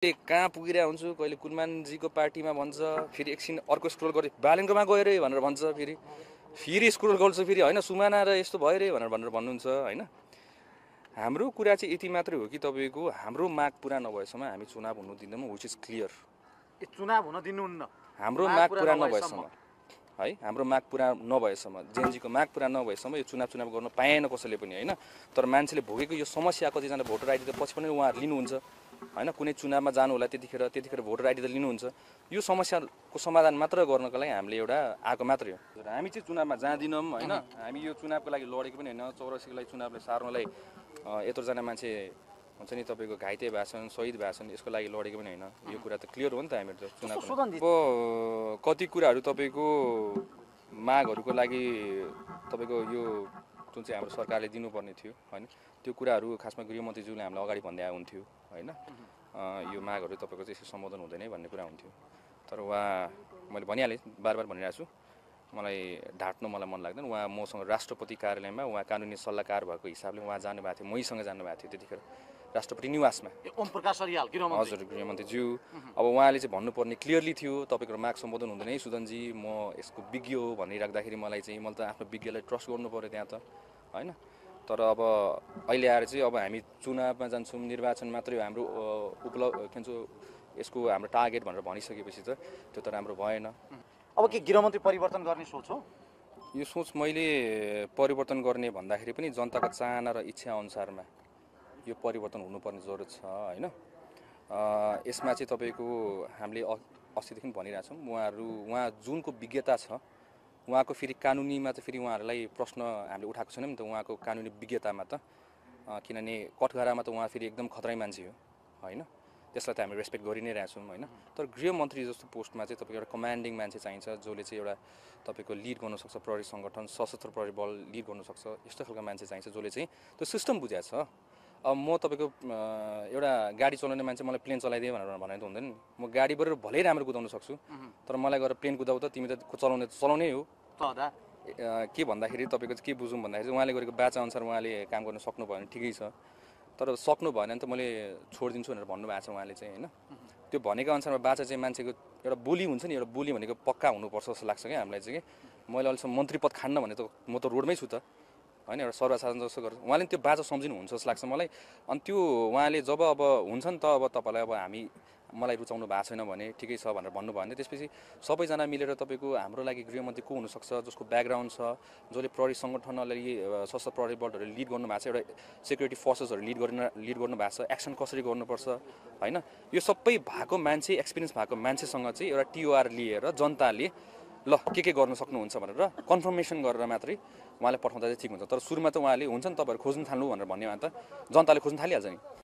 कहाँ पुगिरहेको हुन्छु, कहिले कुलमानजीको पार्टीमा भन्छ, फेरि एकछिन अर्को स्क्रोल गर्दै बालेङ्गोमा गयो रे भनेर भन्छ, फेरि स्क्रोल गर्छु, फेरि होइन सुमाना र यस्तो भयो रे भनेर भन्नुहुन्छ होइन। हाम्रो कुरा चाहिँ यति मात्रै हो कि तपाईँको हाम्रो माग पुरा नभएसम्म हामी चुनाव हुनु दिँदैनौँ, विच इज क्लियर। चुनाव हुन दिनुहुन्न हाम्रो माग पुरा नभएसम्म है, हाम्रो माग पुरा नभएसम्म, जेएनजीको माग पुरा नभएसम्म यो चुनाव गर्न पाएन कसैले पनि होइन। तर मान्छेले भोगेको यो समस्या कतिजना भोटर आइडी त पछि पनि उहाँहरू लिनुहुन्छ होइन, कुनै चुनावमा जानु होला त्यतिखेर भोटर आइडी त लिनुहुन्छ। यो समस्याको समाधान मात्र गर्नको लागि हामीले एउटा आएको मात्रै हो। हामी चाहिँ चुनावमा जाँदिनौँ होइन, हामी यो चुनावको लागि लडेको पनि होइन। 84को लागि चुनावलाई सार्नलाई यत्रोजना मान्छे हुन्छ नि तपाईँको घाइते भएको छन्, शहीद भएको छन्, यसको लागि लडेको पनि होइन। यो कुरा त क्लियर हो नि त हामीहरू त चुनाव। अब कति कुराहरू तपाईँको मागहरूको लागि तपाईँको यो जुन चाहिँ हाम्रो सरकारले दिनुपर्ने थियो होइन, त्यो कुराहरू खासमा गृहमन्त्रीज्यूले हामीलाई अगाडि भन्दै हुन्थ्यो होइन। यो मागहरू तपाईँको चाहिँ यसो सम्बोधन हुँदैन भन्ने कुरा हुन्थ्यो। तर उहाँ मैले भनिहालेँ, बार भनिरहेको छु, मलाई ढाँट्नु मलाई मन लाग्दैन। उहाँ मसँग राष्ट्रपति कार्यालयमा उहाँ कानुनी सल्लाहकार भएको हिसाबले उहाँ जानुभएको थियो, मैसँग जानुभएको थियो त्यतिखेर राष्ट्रपति निवासमा। ओम प्रकाश अरियाल हजुर गृहमन्त्रीज्यू। अब उहाँले चाहिँ भन्नुपर्ने क्लियरली थियो, तपाईँको माग सम्बोधन हुँदैन है सुदनजी, म यसको विज्ञ हो भनिराख्दाखेरि मलाई चाहिँ मैले त आफ्नो विज्ञलाई ट्रस्ट गर्नु पऱ्यो त्यहाँ त होइन। तर अब अहिले आएर चाहिँ अब हामी चुनावमा जान्छौँ, निर्वाचन मात्रै हो हाम्रो के भन्छ यसको हाम्रो टार्गेट भनेर भनिसकेपछि त त्यो त राम्रो भएन। अब के गृहमन्त्री परिवर्तन गर्ने सोच हो? यो सोच मैले परिवर्तन गर्ने भन्दाखेरि पनि जनताको चाहना र इच्छा अनुसारमा यो परिवर्तन हुनुपर्ने जरुरत छ होइन। यसमा चाहिँ तपाईँको हामीले अस्तिदेखि भनिरहेछौँ, उहाँ जुनको विज्ञता छ, उहाँको फेरि कानुनीमा त फेरि उहाँहरूलाई प्रश्न हामीले उठाएको छैनौँ नि त उहाँको कानुनी विज्ञतामा त, किनभने कठघरामा त उहाँ फेरि एकदम खतरै मान्छे हो होइन, त्यसलाई त हामी रेस्पेक्ट गरि नै रहेछौँ होइन। तर गृहमन्त्री जस्तो पोस्टमा चाहिँ तपाईँको एउटा कमान्डिङ मान्छे चाहिन्छ, जसले चाहिँ एउटा तपाईँको लिड गर्न सक्छ, प्रहरी सङ्गठन सशस्त्र प्रहरी बल लिड गर्न सक्छ, यस्तो खालको मान्छे चाहिन्छ जसले चाहिँ त्यो सिस्टम बुझाएको छ। अब म तपाईँको एउटा गाडी चलाउने मान्छे मलाई प्लेन चलाइदिए भनेर त हुँदैन नि। म गाडीबाट भलै राम्रो कुदाउन सक्छु, तर मलाई गएर प्लेन कुदाउ त तिमी त चलाउनै हो। के भन्दाखेरि तपाईँको चाहिँ के बुझौँ भन्दाखेरि उहाँले गरेको बाचा अनुसार उहाँले काम गर्न सक्नुभयो भने ठिकै छ, तर सक्नु भएन भने त मैले छोडिदिन्छु भनेर भन्नुभएको छ उहाँले चाहिँ होइन। त्यो भनेको अनुसारमा बाचा चाहिँ मान्छेको एउटा बोली हुन्छ नि, एउटा बोली भनेको पक्का हुनुपर्छ जस्तो लाग्छ क्या हामीलाई चाहिँ कि। मैले अहिलेसम्म मन्त्री पद खान्न भने त म त रोडमै छु त होइन, एउटा सर्वसाधारण जस्तो गर्छ उहाँले त्यो बाचा सम्झिनुहुन्छ जस्तो लाग्छ मलाई। अनि त्यो उहाँले जब अब हुन्छ नि त अब तपाईँलाई अब मलाई रुचाउनु भएको छैन भने ठिकै छ भनेर भन्नुभयो भने त्यसपछि सबैजना मिलेर तपाईँको हाम्रो लागि गृहमन्त्री को हुनसक्छ जसको ब्याकग्राउन्ड छ, जसले प्रहरी सङ्गठनलाई सशस्त्र प्रहरी बलहरू लिड गर्नुभएको छ, एउटा सेक्युरिटी फोर्सेसहरू लिड गर्नु भएको छ, एक्सन कसरी गर्नुपर्छ होइन, यो सबै भएको मान्छे, एक्सपिरियन्स भएको मान्छेसँग चाहिँ एउटा टिओआर लिएर जनताले ल के गर्न सक्नुहुन्छ भनेर कन्फर्मेसन गरेर मात्रै उहाँले पठाउँदा चाहिँ ठिक हुन्छ। तर सुरुमा त उहाँले हुन्छ नि तपाईँहरू खोज्नु थाल्नु भनेर भन्ने भने त जनताले खोज्नु थालिहाल्छ नि।